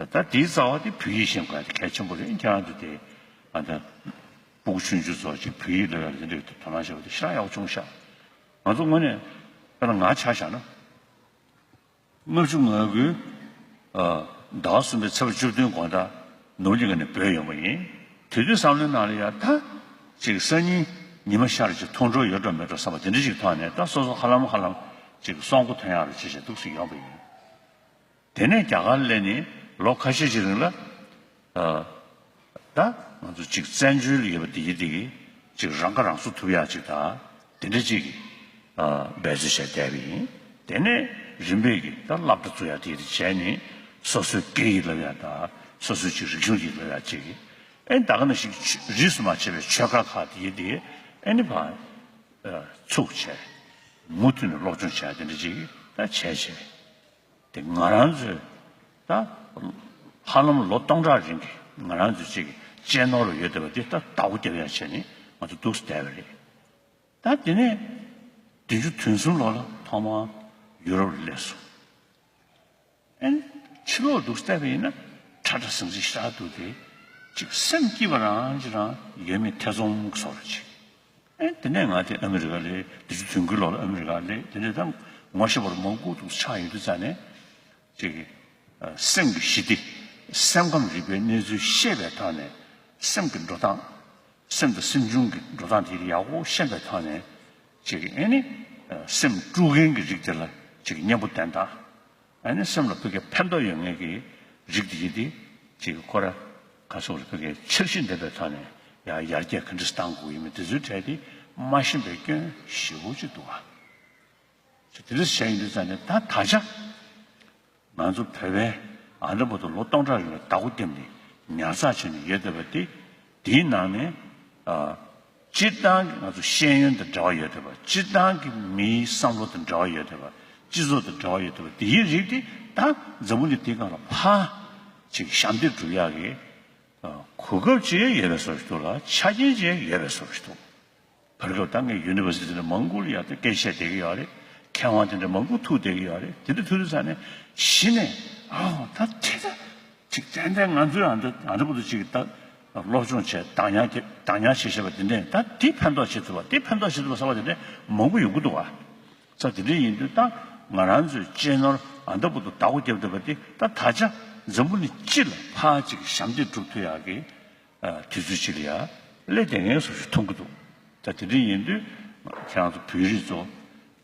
ད་དེའི་རྩ་བ་དེ་བོད་ཡིག་ཤེས་དགོས་ཡ་དེ་གལ་ཆེན་པོ་རེད། ཁྱེད་རང་ཚོ་དེ་ཨ་ད་སྤུ་གུ་ཆུང་ཆུང་ཚོ་ཅིག་བོད་ཡིག་སློབ་ཡ་ལ་དེ་འདྲ་དོ་སྣང་བྱས་པ་དེ་ཞེ་དྲག་ཡག་པོ་བྱུང་ཤག་ང་ཚོ་དངོས་གནས་ད་ང་ཆ་བཞག་ན། ལྔ་བཅུ་ང་དགུའི་ཟླ་བ་གསུམ་པའི་ཚེས་པ་བཅུ་བདུན་དགོང་དག་ནོར་གླིང་ནས་བྲོས་ཡོང་བ་ཡིན། དེ་དུས་བསམ་བློའི་ནང་ལ་ཡ་ད་ཅིག་སང་ཉིན་ཉི་མ་ཤར་ཅིག་མཐོང་གྲོལ་ཡོད་འགྲོ་མེད་འགྲོ་བསམ་པ་དེ་འདྲ་ཅིག་ཐོག་ནས། ད་སོ་སོ་ཧ་ལམ་ཧ་ལམ་ཅིག་སྲོག་མགོ་ཐོན་ཡག་རེ་བྱས་བྱས་འདུག་སེ་ཡོང་བ་ཡིན། དེ་ནས་རྒྱ་གར་སླེབས་ནས་ལོ་ཁ་ཤས་ཅིག་རིང་ལ། ད་ང་ཚོ་ཅིག་བཙན་བྱོལ་ལ་ཡོད་པ་དེ་ཡི་དེ་གི་ཅིག་རང་ཁ་རང་གསོ་ཐུབ་ཡག་ཅིག་ད་དེ་འདྲ་ཅིག་གི་འབད་རྩོལ་བྱས་བསྡད་པ་ཡིན། དེ་ནས་རིམ་པས་ཀྱི་ད་སློབ་གྲྭ་བཙུགས་ཡག་དེ་ཡི་དེ་བྱས་ནས་སོ་སོའི་སྐད་ཡིག་བསླབ་ཡག་ད་སོ་སོའི་ཅིག་རིག་གཞུང་ཡིག་བསླབ་ཡག་ཅིག་གི་ཨེ་ད་ག་ནང་བཞིན་རིས་སུ་མ་ཆད་པའི་ཆོས་སྒར་ཁག་དེ་ཡི་དེ་ཨེ་ནི་ཕར་ཚུགས་བྱས་མུ་མཐུད་ནས་སློབ་སྦྱོང་བྱས་དེ་འདྲ་ཅིག་ད་བྱས་བྱས། དེ་ང་རང་ཚོས་ད་ཧ་ལམ་ལོ་སྟོང་ཕྲག་རིང་གི་ང་རང་ཚོའི་ཅིག་གཅེས་ནོར་ལ་ཡོད་བསྡད་པ་འདི་ད་བདག་པོ་རྒྱབ་ཡག་བྱས་ནས་ང་ཚོ་འདུག་སེ་བསྡད་པ་རེད། ད་དེ་ནས་བདུན་ཅུ་དོན་གསུམ་ལོ་ལ་ཐོག་མར་ཡུ་རོབ་ལ་སླེབས་སོང་། ཨེ་ཕྱི་ལོགས་འདུག་སེ་བལྟས་པ་ཡིན་ན་ཁྲ་ཁྲ་ཟིང་ཟིང་ཞེ་དྲག་འདུག་སྟེ། ཅིག་སེམས་སྐྱིད་པ་རང་ཅིག་རང་ཡོད་མེད་ཐེ་ཚོམ་གྱི་བཟོ་འདྲ་ཅིག་ཨེ་དེ་ནས་ང་དེ་ཨ་མི་རི་ཀ་སླེབས། བདུན་ཅུ་དོན་དགུའི་ལོ་ལ་ཨ་མི་རི་ཀ་སླེབས། དེ་ནས་ད་ངོ་ཤེས་པ་མང་པོ་འདུག་ཆགས་ཡོང་དུས་ཙ་ནས་ཅིག་སེམས་ཀྱི་ཞི་བདེ། སེམས་ཁམས་རིག་པའི་གནས་ཚུལ་ཤེས་པའི་ཐོག་ནས་སེམས་ཀྱི་འགྲོ་སྟངས། སེམས་དང་སེམས་བྱུང་གི་འགྲོ་སྟངས་དེ་ཡག་པོ་ཤེས་པའི་ཐོག་ནས་ཅིག་ཨེ་ནི་སེམས་དཀྲུག་མཁན་གྱི་རིགས་དེ་ལ་ཅིག་གཉེན་པོ་བསྟེན་སྟངས། ཨ་ནི་སེམས་ལ་ཕ་གིར་ཕན་ཐོགས་ཡོད་མཁན་གྱི་རིགས་དེ་ཡི་དེ་ཅིག་ཁོ་ར་ག་སོགས་ལ་ཕ་གིར་འཆར་གཞི་འདེབས་པའི་ཐོག་ནས་ཡང་ཡར་རྒྱས་ག་འདྲ་བཏང་དགོས་ཡོད་མེད་དེ་ཚོའི་གྲས་དེ་མ་ཤེས་པའི་སྐྱོན་ཞེ་པོ་ཅིག་འདུག་ག་དེ་འདྲ་བྱས་ཡིན་དུས་ཙང་ནས་ད་ད་ཆ་ང་ཚོ་བོད་པའི་ཨ་འདྲ་པོ་དུ་ལོ་སྟོང་ཕྲག་རིང་ལ་བདག་པོ་བརྒྱབ་ནས་ཉར་ཚགས་བྱས་ནས་ཡོད་བསྡད་པ་དེ། དེའི་ནང་ནས་ཨ། སྤྱིར་བཏང་གི་ང་ཚོ་ཤེས་ཡོན་དང་འབྲེལ་བ་ཡོད་བསྡད་པ། སྤྱིར་བཏང་གི་མིའི་བསམ་བློ་དང་འབྲེལ་བ་ཡོད་བསྡད་པ། སྤྱི་ཚོགས་དང་འབྲེལ་བ་ཡོད་བསྡད་པ་དེ་ཡི་རིགས་དེ་ད་འཛམ་བུ་གླིང་འདིའི་སྒང་ལ་ཕར་ཅིག་ཞབས་འདེགས་སྒྲུབ་ཡག་གི་ཨ། གོ་སྐབས་ཅིག་ཡོད་པའི་བཟོ་ཞིག་འདུག་ལ། ཆ་རྐྱེན་ཅིག་ཡོད་པའི་བཟོ་ཞིག་འདུག་བར་སྐབས་ད་ངས་ཡུ་ནི་ཝར་སི་ཊི་དེ་འདྲ་མང་པོ་ལ་ཡར་ད་སྐད་ཆ་བཤད་བསྡད་ཀྱི་ཡོད་རེད། མཁས་དབང་དེ་འདྲ་མང་པོ་ཐུག་བསྡད་ཀྱི་ཡོད་རེད། དེ་འདྲ་ཐུག་དུས་ཙ་ནས་གཞི་ནས་ཨ་ད་དེ་ད་ཅིག་ཏན་ཏན་ང་ཚོའི་ཨ་འདྲ་ཨ་འདྲ་པོ་དུ་ཅིག་ད་སློབ་སྦྱོང་བྱས་གདམ་ཡག་གདམ་ཡག་བྱེད་བྱས་པ་དེ་འདྲས་ད་དེ་ཕན་ཐོགས་བྱེད་ཐུབ་པ་དེ་ཕན་ཐོགས་བྱེད་ཐུབ་པ་བསམ་པ་དེ་འདྲས་མང་པོ་ཡོང་གི་འདུག་བ། ས་དེ་འདྲ་ཡིན་དུས་ད་ང་རང་ཚོའི་གཅེས་ནོར་ཨ་མདའ་བུ་དུ་བདག་པོ་རྒྱབ་བསྡད་པ་དེ་ད་ད་ཆ་འཛམ་བུ་གླིང་སྤྱི་ལ་ཕར་ཅིག་ཞབས་འདེགས་སྒྲུབ་ཐུབ་ཡག་གི་དུས་ཚོད་ཅིག་ལ་ཡ་སླེབས་བསྡད་མཁན་བཟོ་ཞིག་མཐོང་གི་འདུག་ད་དེ་འདྲ་ཡིན་དུས་ཁྱེད་རང་ཚོ་བོད་རིགས་ཚོ་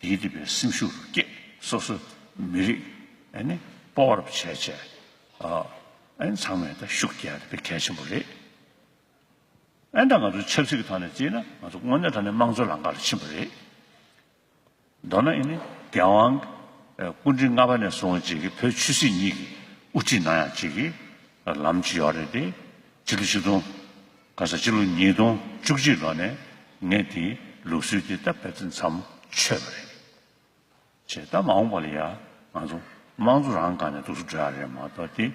དེའི་དེ་བའི་སེམས་ཤུགས་རུ་སྐྱེད་སོ་སོ་མི་རིགས་ཨ་ནི་སྤོབས་པ་རུ་བྱས་བྱས་ཨ་ནི་ཚང་མས་ད་ཤུགས་རྒྱག་ཡག་དེ་དཔེ་གལ་ཆེན་པོ་རེད། ཨ་ནི་ད་ང་ཚོ་ཆབ་སྲིད་ཀྱི་ཐོག་ནས་བརྩིས་ན་ང་ཚོ་དངོས་གནས་དྲང་གནས་དམངས་གཙོའི་ལམ་ཁ་ལ་ཕྱིན་པ་རེད། མདོར་ན་ཨ་ནི་རྒྱལ་དབང་སྐུ་ཕྲེང་ལྔ་པ་ནས་བཟུང་ཅིག་གི་བོད་ཆོས་སྲིད་གཉིས་ཀྱི་དབུ་ཁྲིད་གནང་ཡག་ཅིག་གི་ལམ་ཅིག་ཡོད་རེད་དེ། སྤྱི་ལོ་ཆིག་སྟོང་ག་ས་སྤྱི་ལོ་ཉིས་སྟོང་བཅུ་གཅིག་ལོ་ནས་ངས་དེའི་ལུགས་སྲོལ་དེ་ད་ཕལ་ཆེར་མཚམས་ཆོད་པ་རེད། བྱས་ད་མ་འོངས་པ་ལ་ཡ་ང་ཚོ་དམངས་གཙོ་རང་སྒང་ནས་འདུག་སེ་འགྲོ་ཡག་རེད་མ་གཏོགས་དེ་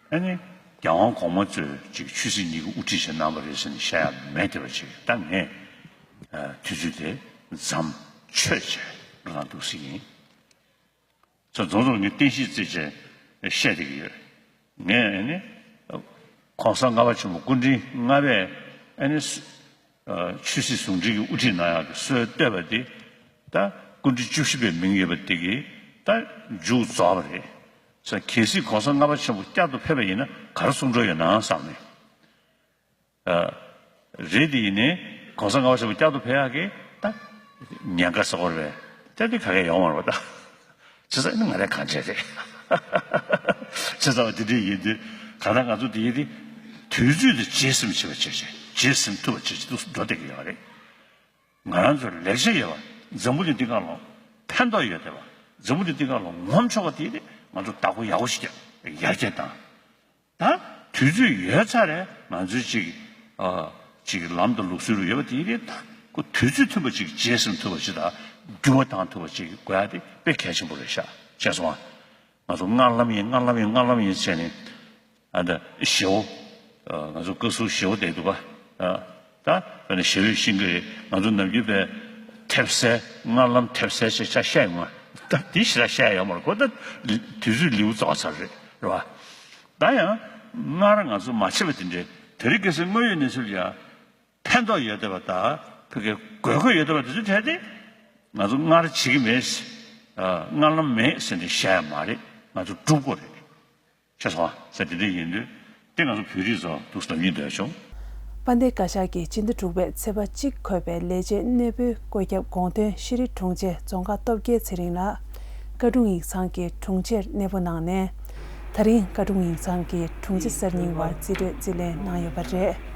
ཨ་ནི་རྒྱལ་དབང་གོང་མ་ཚོས་ཅིག་ཆོས་སྲིད་གཉིས་ཀྱི་དབུ་ཁྲིད་བྱས་གནང་བ་རེད་ཟེར་ནས་བཤད་ཡག་མེད་དེ་བ་ཅིག་ད་ངས་དུས་ཚོད་དེ་མཚམས་ཆོད་བྱས་འགྲོ་སྟངས་འདུག་སེ་ཡིན། ཚོ་རྫོང་རྫོང་གི་རྟེན་གཞི་བརྩིས་བྱས་བཤད་བསྡད་ཀྱི་ཡོད། ངས་ཨ་ནི་༸གོང་ས་ལྔ་པ་ཆེན་པོ་སྐུ་ཕྲེང་ལྔ་པས་ཨ་ནི་ཆོས་སྲིད་ཟུང་འབྲེལ་གྱི་དབུ་ཁྲིད་གནང་ཡག་གི་སྲོལ་བཏོད་པ་དེ་ད་སྐུ་ཕྲེང་བཅུ་བཞི་པའི་མིང་ཡོད་པ་དེ་གིས་ད་མཇུག་རྫོགས་པ་རེད། ས་གལ་སྲིད་༸གོང་ས་ལྔ་པ་ཆེན་པོ་བསྐྱར་དུ་ཕེབས་པ་ཡིན་ན་ག་རེ་གསུང་འགྲོ་ཡོད་ན་བསམ་ནས། རེད་དེ་ཡིན་ནའི་༸གོང་ས་ལྔ་པ་ཆེན་པོ་བསྐྱར་དུ་ཕེབས་ཡག་གི་ད་ཉེན་ཁ་ཟེར་བ་རེད། ད་དེ་ག་གེ་ཡོང་མ་རེད་པ་ད། བྱས་ཙང་ནི་ང་རའི་གང་བྱས་རེད། བྱས་ཙང་དེ་འདྲ་ཡིན་དུས་གང་ལྟར་ང་ཚོ་དེ་ཡིན་དེ་དུས་ཚོད་དེ་རྗེས་ཟིན་བྱེད་པ་བྱེད་བྱེད་རྗེས་ཟིན་ཐུབ་པ་བྱེད་བྱེད་འདུག་འགྲོ་བསྡད་ཀྱི་ཡོད་རེད། ང་རང་ཚོར་ལེགས་ཆ་ཡོད་པ་འཛམ་བུ་གླིང་འདི་སྒང་ལ་ཕན་ཐོགས་ཡོད་བསྡད་པ་འཛམ་བུ་གླིང་འདི་སྒང་ལ་ངོམ་ཆོག་པ་དེ་ཡིན་དེ་ང་ཚོ་བདག་པོ་ཡག་པོ་ཞིག་རྒྱག་ཡར་རྒྱས་བཏང་། ད་དུས་ཚོད་ཡོད་ཚར་རེད། ང་ཚོའི་ཅིག་ཨ་ཅིག་ལམ་དང་ལུགས་སྲོལ་རུ་ཡོད་པ་དེ་རེད། ད་ཁོ་དུས་ཚོད་མཐུན་པ་ཅིག་རྗེས་ཟིན་ཐུབ་པ་ཅིག་དང་འགྱུར་བ་བཏང་ཐུབ་པ་ཅིག་དགོས་ཡ་དེ་དཔེ་གལ་ཆེན་པོ་རེད་ཤག་བྱས་སོང་ང་། ང་ཚོ་སྔར་ལམ་ཡིན་སྔར་ལམ་ཡིན་སྔར་ལམ་ཡིན་བྱས་ནས་ཨ་ད་ཞེ་བོ་ང་ཚོ་བཀའ་ཟུར་ཞེ་བོ་བསྡད་འདུག་ག་ད་དཔེར་ན་ཞེ་བོས་ཤེས་ཀྱི་རེད། ང་ཚོ་ནམ་རྒྱུན་པའི་ཐེབས་སེ་སྔར་ལམ་ཐེབས་སེ་ཞེས་ཆ་བཤད་ཡོང་ང་། ད་དེ་ཞེ་དྲག་བཤད་ཡོད་མ་རེད། ཁོ་ད་དུས་ཚོད་ལེའུ་རྫོགས་ཚར་རེད་རེད་བ། ད་ཡང་སྔར་ང་ཚོ་མ་བྱས་པ་དེ་འདྲའི་དེ་རིང་ཁ་སང་དངོས་ཡོད་གནས་ཚུལ་ལ་ཡང་ཕན་ཐོགས་ཡོད་བསྡད་པ་དང་ཕ་གིའི་དགོས་མཁོ་ཡོད་བསྡད་པ་དེ་ཚོའི་གྲས་དེ་ང་ཚོ་སྔར་བྱེད་ཀྱི་མེད། སྔར་ལམ་མེད་ཟེར་ནས་བཤད་ཡ་མ་རེད། ང་ཚོ་སྒྲུབ་དགོས་རེད། ཤེས་སོང་ཟེར་དེ་འདྲ་ཡིན་དུས་དེ་ང་ཚོ་བོད་རིགས་ཚོ་འདུག་སེ་ལབ་སྙིང་འདོད་བྱུང་། དཔལ་ལྡན་བཀའ་ཤག་གིས་སྤྱི་ཟླ་དྲུག་པའི་ཚེས་པ་གཅིག་འཁོད་པའི་ལས་བྱེད་གནས་སྤོའི་བཀོད་ཁྱབ་དགོངས་དོན་ཤེས་རིག་དྲུང་ཆེ་རྫོང་དཀར་སྟོབས་རྒྱལ་ཚེ་རིང་ལགས་བཀའ་དྲུང་ཡིག་ཚང་གི་དྲུང་ཆེར་གནས་སྤོ་གནང་ནས། ད་རིང་བཀའ་དྲུང་ཡིག་ཚང་གི་དྲུང་ཆེ་གསར་རྙིང་བར་རྩིས་སྤྲོད་རྩིས་ལེན་གནང་ཡོད་པ་རེད།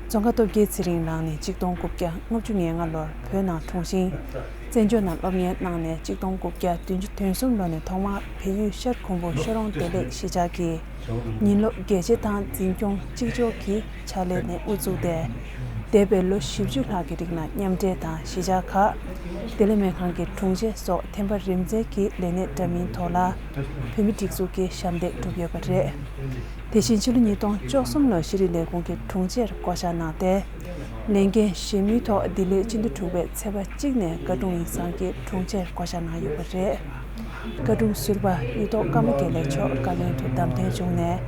རྫོང་དཀར་སྟོབས་རྒྱལ་ཚེ་རིང་ལགས་ནི་གཅིག་སྟོང་དགུ་བརྒྱ་ལྔ་བཅུ་ང་ལྔ་ལོར་བོད་ནང་འཁྲུངས་ཤིང་། བཙན་བྱོལ་ནང་སློབ་གཉེར་གནང་ནས་གཅིག་སྟོང་དགུ་བརྒྱ་བདུན་ཅུ་དོན་གསུམ་ལོ་ནས་ཐོག་མར་བལ་ཡུལ་ཤར་ཁུམ་བུ་ཤོ་རོང་བདེ་ལེགས་གཞིས་ཆགས་ཀྱི་ཉིན་སློབ་དགེ་ཆེ་དང་འཛིན་སྐྱོང་གཅིག་ལྕོགས་ཀྱི་ཕྱག་ལས་ནས་དབུ་བཙུགས་ཏེ། འདས་པའི་ལོ་བཞི་བཅུ་ལྷག་གི་རིང་ལ་མཉམ་འབྲེལ་དང་གཞིས་ཆགས་ཁག་བདེ་ལེགས་སྨན་ཁང་གི་དྲུང་ཆེ་སོགས་ཐེམ་པ་རིམ་འཛིན་གྱི་ལས་གནས་འདྲ་མིན་ཐོག་ལ་བོད་མིའི་སྒྲིག་འཛུགས་ཀྱི་ཞབས་འདེགས་བསྒྲུབས་ཡོད་པ་རེད། དེ་བཞིན་ཕྱི་ལོ་ཉིས་སྟོང་བཅུ་གསུམ་ལོར་ཤེས་རིག་ལས་ཁུངས་ཀྱི་དྲུང་ཆེར་བསྐོ་བཞག་གནང་སྟེ། ལས་འགན་གཞན་མིན་ཐོག་འདི་ལོའི་སྤྱི་ཟླ་དྲུག་པའི་ཚེས་པ་གཅིག་ནས་བཀའ་དྲུང་ཡིག་ཚང་གི་དྲུང་ཆེར་བསྐོ་བཞག་གནང་ཡོད་པ་རེད། བཀའ་དྲུང་ཟུར་པ་གཡུ་ཐོག་ཀརྨ་དགེ་ལེགས་མཆོག་བཀའ་བློན་དུ་བདམས་ཐོན་བྱུང་ནས་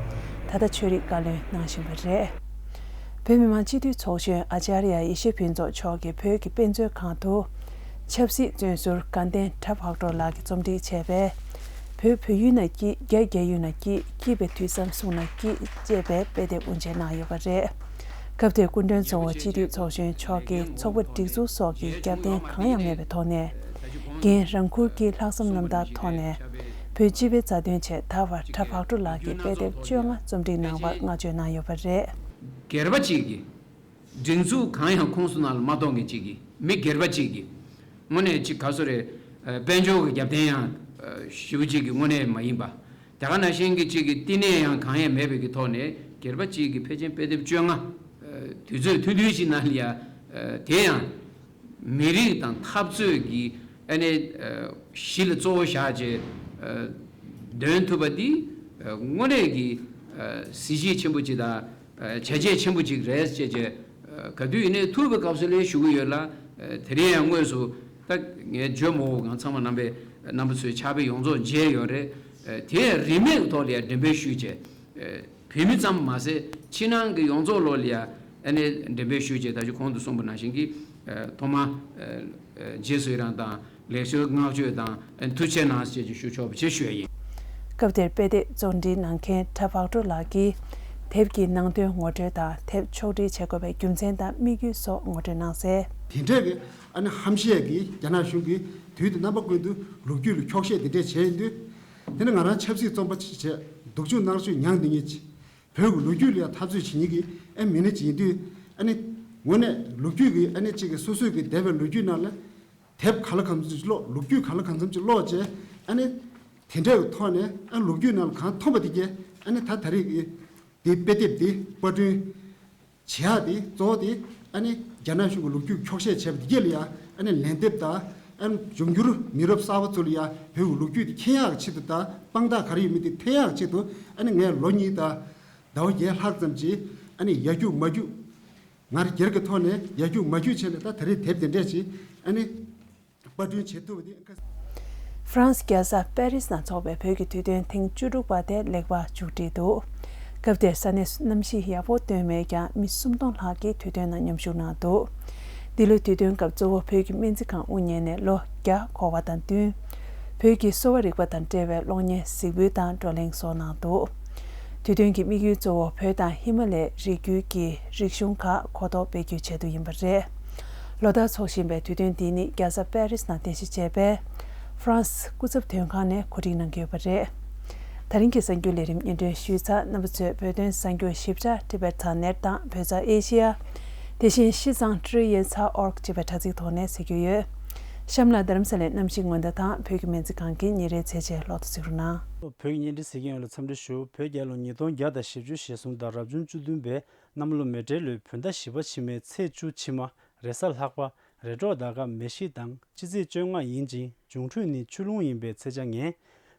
ད་ལྟ་ཆོས་རིག་བཀའ་བློན་གནང་བཞིན་པ་རེད། བོད་མི་མང་སྤྱི་འཐུས་ཚོགས་གཞོན་ཨ་ཅཱརྱ་ཡེ་ཤེས་ཕུན་ཚོགས་མཆོག་གིས་བོད་ཀྱི་དཔེ་མཛོད་ཁང་དུ། ཆབ་སྲིད་བཙོན་ཟུར་དགའ་ལྡན་གྲྭ་བག་གྲོ་ལགས་ཀྱིས་རྩོམ་སྒྲིག་བྱས་པའི། བོད་བོད་ཡུལ་ན་སྐྱིད། རྒྱ་རྒྱ་ཡུལ་ན་སྐྱིད། སྐྱིད་པའི་དུས་བསམ་གསུང་ན་སྐྱིད་ཅེས་པའི་དཔེ་དེབ་དབུ་འབྱེད་གནང་ཡོད་པ་རེད། སྐབས་དེར་སྐུ་མགྲོན་གཙོ་བོ་སྤྱི་འཐུས་ཚོགས་གཞོན་མཆོག་གིས་ཚོགས་པ་སྒྲིག་འཛུགས་སོགས་ཀྱི་རྒྱབ་རྟེན་གང་ཡང་མེད་པའི་ཐོག་ནས། འགན་རང་འཁུར་གྱིས་ལྷག་བསམ་རྣམ་དག་ཐོག་ནས། བོད་སྤྱི་པའི་རྩ་དོན་ཆེད་ད་བར་གྲྭ་བག་གྲོ་ལགས་ཀྱིས་དཔེ་དེབ་བཅོ་ལྔ་རྩོམ་སྒྲིག་གནང་བར་བསྔགས་བརྗོད་གནང་ཡོད་པ་རེད། སྒེར་པ་གཅིག་གིས། སྒྲིག་འཛུགས་གང་ཡང་ཁོངས་སུ་ནང་ལ་མ་གཏོགས་མཁན་གཅིག་གིས་མི་སྒེར་པ་གཅིག་གིས་དངོས་གནས་གཅིག་ག་སོ་རེད། ཨ་དཔལ་འབྱོར་གྱི་རྒྱབ་རྟེན་ཡང་ཨ་ཞེ་པོ་གཅིག་གི་དངོས་གནས་མ་ཡིན་པ། དེ་ག་ནང་བཞིན་གྱི་གཅིག་གི་བསྟི་གནས་ཡང་གང་ཡང་མེད་པའི་གི་ཐོག་ནས་སྒེར་པ་གཅིག་གིས་ཕལ་ཆེར་དཔེ་དེབ་བཅོ་ལྔ་ཨ་དུས་ཚོད་ཐུང་ཐུང་ཞིག་ནང་ལ་ཡ་ཨ་དེ་ཡང་མི་རིགས་དང་འཐབ་རྩོད་ཀྱི་ཨ་ནི་ཨ་གཞི་ལ་གཙོ་བོ་བཞག་བྱས་ཨ་འདོན་ཐུབ་པ་འདི་ཨ་དངོས་གནས་ཀྱི་ཨ་གཟི་བརྗིད་ཆེན་པོ་ཅིག་དང་། བྱས་རྗེས་ཆེན་པོ་ཅིག་རེད་ཅེས་བྱས། ག་དུས་ཡིན་ནའི་ཐུག་པའི་སྐབས་སུ་ལ་ཞུ་གི་ཡོད་ལ། དེ་རིང་ཡང་དངོས་སུ་ད་ངས་བརྗོད་མ་འོ་གང་ཚང་མ་རྣམ་པས་རྣམ་པ་ཚོས་ཕྱག་དཔེ་ཡོངས་རྫོགས་མཇལ་ཡོད་རེད། དེ་ཡང་རིན་མེད་ཀྱི་ཐོག་ལ་ཡང་འགྲེམས་སྤེལ་ཞུས་བྱས། བོད་མི་ཙམ་མ་ཟད་ཕྱི་ནང་གི་ཡོངས་རྫོགས་ལོག་ལ་ཡང་ཨ་ནི་འགྲེམས་སྤེལ་ཞུས་བྱས། ད་ཅི་གོང་དུ་གསུངས་པ་ནང་བཞིན་གྱི་ཐོག་མ་རྗེས་སུ་ཡི་རང་དང་། ལེགས་སོའི་བསྔགས་བརྗོད་དང་ཐུགས་རྗེ་ཆེ་གནང་ཞེས་ཞུ་ཆོག་པ་ཞེས་ཞུ་ཡ་ཡིན། སྐབས་དེར་དཔེ་དེབ་བརྩོན་འགྲུས་གནང་མཁན་གྲྭ་བག་གྲོ་ལགས་ཀྱིས་དེབ་ཀྱི་ནང་དོན་ངོ་སྤྲོད་དང་དེབ་ཕྱོགས་སྒྲིག་བྱེད་དགོས་པའི་རྒྱུ་མཚན་དང་དམིགས་ཡུལ་སོགས་ངོ་སྤྲོད་གནང་གསལ། དེ་འདྲས་ཀྱི་ཨ་ནི་ཧམ་བཤད་ཀྱིས་རྒྱ་ནག་གཞུང་གིས་དུས་དང་རྣམ་པ་ཀུན་ཏུ་ལོ་རྒྱུས་ལ་འཁྱོག་བཤད་དེ་འདྲས་བྱས་ཡིན་དུས། དེ་ནི་ང་རང་ཆབ་སྲིད་བཙོན་པ་ཅིག་བྱས་སྡུག་སྦྱོང་མནར་གཅོད་མྱངས་འདི་ཉིད་ཀྱི་བོད་ཀྱི་ལོ་རྒྱུས་ལ་ཡང་འཐབ་རྩོད་བྱེད་མཁན་གྱི་ཨ་མི་སྣ་ཅིག་ཡིན་དུས། ཨ་ནི་དངོས་གནས་ལོ་རྒྱུས་ཀྱི་ཨ་ནི་གཅིག་གི་སོ་སོའི་གི་འདས་པའི་ལོ་རྒྱུས་ནང་ལ་དེབ་ག་ལ་གང་འཚམ་ཅིག་ཀློག་ལོ་རྒྱུས་ག་ལ་གང་འཚམ་ཅིག་ཀློག་བྱས། ཨ་ནི་དེ་འདྲའི་ཐོག་ནས་ཨ་ལོ་རྒྱུས་ནང་ལ་གང་མཐོང་པ་དེ་གས་ཨ་ནི་ད་ད་རེས་ཀྱི་དེ་དཔེ་དེབ་དེ་པར་སྐྲུན་བྱེད་ཡག་དེ་གཙོ་བོ་དེ་ཨ་ནི་རྒྱ་ནག་གཞུང་གི་ལོ་རྒྱུས་འཁྱོག་བཤད་བྱས་པ་དེ་གས་ལ་ཡ་ཨ་ནི་ལན་འདེབས་དང་། ཨ་ནི་འབྱུང་འགྱུར་མི་རབས་གསར་པ་ཚོ་ལ་ཡ་བོད་ཀྱི་ལོ་རྒྱུས་དེ་མཁྱེན་ཡག་གི་ཆེད་དུ་དང་། དཔང་རྟགས་ག་རེ་ཡོད་མེད་དེ་འཐེན་ཡག་གི་ཆེད་དུ་ཨ་ནི་ངས་ལོ་གཉིས་དང་ཟླ་བ་བརྒྱད་ལྷག་ཙམ་ཅིག་ཨ་ནི་ཡར་རྒྱུག་མར་རྒྱུག་ངར་སྒེར་གྱི་ཐོག་ནས་ཡར་རྒྱུག་མར་རྒྱུག་བྱས་ནས་ད་ད་རེས་དེབ་དེ་འདྲས་ཅིག་ཨ་ནི་པར་སྐྲུན་བྱེད་ཐུབ་པ་དེ། ཧྥ་རན་སི་རྒྱལ་ས་པེ་རིས་ནང་འཚོགས་པའི་བོད་ཀྱི་དུས་སྟོན་ཐེངས་བཅུ་དྲུག་པ་དེ་ལེགས་པར་མཇུག་སྒྲིལ་འདུག་སྐབས་དེར་ས་གནས་སུ་གནམ་གཤིས་ཡག་པོ་སྟོན་པས་ཀྱང་མི་སུམ་སྟོང་ལྷག་གིས་དུས་སྟོན་ནང་མཉམ་ཞུགས་གནང་འདུག་འདི་ལོའི་དུས་སྟོན་སྐབས་གཙོ་བོ་བོད་ཀྱི་སྨན་རྩིས་ཁང་དབུ་བརྙེས་ནས་ལོ་བརྒྱ་འཁོར་བ་དང་བསྟུན། བོད་ཀྱི་གསོ་བ་རིག་པ་དང་འབྲེལ་བའི་གློག་བརྙན་གཟིགས་འབུལ་དང་བགྲོ་གླེང་སོགས་གནང་འདུག་དུས་སྟོན་གྱི་དམིགས་ཡུལ་གཙོ་བོ་བོད་དང་ཧི་མ་ལའི་རི་རྒྱུད་ཀྱི་རིག་གཞུང་ཁག་གོ་རྟོགས་སྤེལ་རྒྱུའི་ཆེད་དུ་ཡིན་པ་རེད། ལོ་ལྟར་འཚོགས་བཞིན་པའི་དུས་སྟོན་འདི་ནི་རྒྱལ་ས་པེ་རིས་ནང་རྟེན་གཞི་བྱས་པའི་ཧྥ་རན་སི་སྐུ་ཚབ་དོན་ཁང་ནས་གོ་སྒྲིག་གནང་གི་ཡོད་པ་རེད། ད་རིང་གི་གསར་འགྱུར་ལས་རིམ་སྙན་སྒྲོན་ཞུས་ཚར། རྣམ་པ་ཚོས་བོད་དོན་གསར་འགྱུར་ཞིབ་ཕྲ་Tibet Thang Net དང་བོད་ཚགས་ཨེ་ཤི་ཡ། དེ་བཞིན་ཤི་ཚང་ཀྲི་ཡེ་ཚ་ཨོར་ཅེས་པའི་དྲ་ཚིགས་ཐོག་ནས་གཟིགས་རྒྱུ་ཡོད། གཤམ་ལ་རྡ་རམ་ས་ལའི་གནམ་གཤིས་སྔོན་བརྡ་དང་བོད་ཀྱི་སྨན་རྩིས་ཁང་གི་ཉིན་རེའི་ཚེས་ཆའི་ལོ་ཐོ་གཟིགས་རོགས་གནང་། བོད་ཀྱི་བརྙན་འཕྲིན་གཟིགས་མཁན་ཡོངས་ལ་འཚམས་འདྲི་ཞུ། བོད་རྒྱལ་ལོ་ཉིས་སྟོང་བརྒྱ་དང་བཞི་བཅུ་ཞེ་གསུམ་དང་རབ་བྱུང་བཅུ་བདུན་པའི་གནམ་ལོ་མེ་སྤྲེལ་ལོའི་བོད་ཟླ་བཞི་པ་ཕྱི་མའི་ཚེས་བཅུ་ཕྱི་མ། རེས་གཟའ་ལྷག་པ། རེས་གྲོགས་ཟླ་སྐར་མེ་བཞི་དང་སྤྱི་ཚེས་བཅོ་ལྔ་ཡིན་ཅིང་། འབྱུང་འཕྲོད་ནི་ཆུ་རླུང་ཡིན་པས་ཚེས་ཆ་ངན།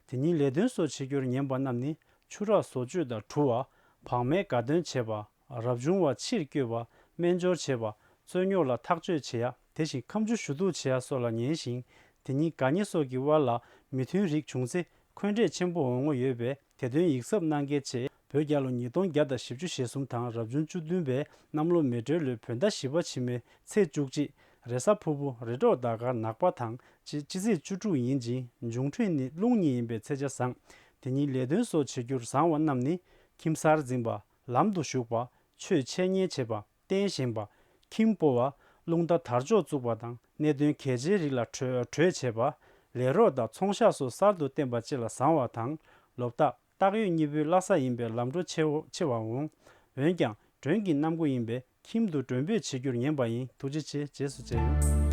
དེ་ཉིན་ལས་དོན་སོགས་བྱེད་རྒྱུར་ཉན་པ་རྣམས་ནི་ཆུ་རགས་བཟོ་བཅོས་དང་བྲུ་བ། བག་མའི་དགའ་སྟོན་བྱེད་པ། རབ་བྱུང་བ་ཕྱིར་བསྐྱོད་པ། སྨན་སྦྱོར་བྱེད་པ། རྩོད་རྙོག་ལ་ཐག་གཅོད་བྱེད་ཡ། དེ་བཞིན་ཁ་མཆུ་ཞུ་གཏུག་བྱེད་ཡ་སོགས་ལ་ཉན་ཞིང་། དེ་ཉིན་དགའ་ཉེ་སོགས་ཀྱི་དབར་ལ་མི་མཐུན་རིགས་བྱུང་ཚེ་འཁོན་འགྲས་ཆེན་པོ་འོང་ངོ་ཡོད་པས། དེ་དོན་ཡིག་ཚབ་གནང་གལ་ཆེ། བོད་རྒྱལ་ལོ་ཉིས་སྟོང་བརྒྱ་དང་བཞི་བཅུ་ཞེ་གསུམ་དང་རབ་བྱུང་བཅུ་བདུན་པའི་གནམ་ལོ་མེ་སྤྲེལ་ལོའི་བོད་ཟླ་བཞི་པ་ཕྱི་མའི་ཚེས་བཅུ་གཅིག་རེས་གཟའ་ཕུར་བུ། རེས་གྲོགས་ཟླ་སྐར་ནག་པ་དང་སྤྱི་སྤྱི་ཚེས་བཅུ་དྲུག་ཡིན་ཅིང་། འབྱུང་འཕྲོད་ནི་རླུང་ཉིན་ཡིན་པས་ཚེས་ཆ་བཟང་། དེ་ཉིན་ལས་དོན་སོགས་བྱེད་རྒྱུར་བཟང་བ་རྣམས་ནི། ཁྱིམ་གསར་འཛིན་པ། ལམ་དུ་ཞུགས་པ། ཆོས་འཆད་ཉན་བྱེད་པ། རྟེན་བཞེངས་པ། ཁྱིམ་སྤོ་བ། རླུང་རྟ་དར་ལྕོག་བཙུགས་པ་དང་གནད་དོན་གལ་ཆེའི་རིགས་ལ་གྲོས་གྲོས་བྱེད་པ། ལས་རོགས་དང་ཚོང་ཤག་སོགས་གསར་དུ་བསྟེན་པ་བཅས་ལ་བཟང་བ་དང་། ལོ་རྟགས་སྟག་ཡོས་གཉིས་པོའི་བླ་གཟའ་ཡིན་པས་ལམ་འགྲོ་ཆེ་བོ་ཆེ་བ་འོང་། འོན་ཀྱང་མགྲོན་གྱི་གནམ་སྒོ་ཡིན་པས་ཁྱིམ་དུ་མགྲོན་འབོད་བྱེད་རྒྱུར་ཉན་པ་ཡིན། ཐུགས་རྗེ་ཆེ། རྗེས་སུ་མཇལ་ཡོང་།